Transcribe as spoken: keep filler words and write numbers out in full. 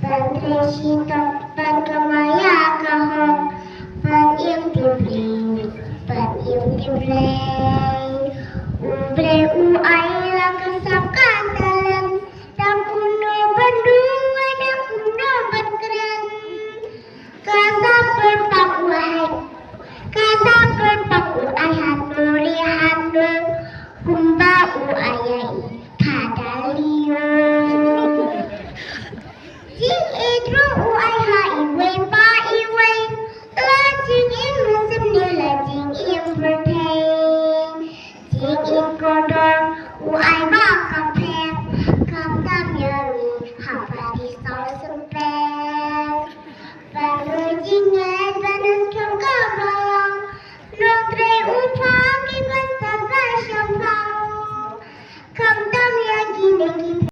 Ban trei shitom, ban kamai ïa ka hok, ban im tip riewblei, ban im tip blei. U Blei u ai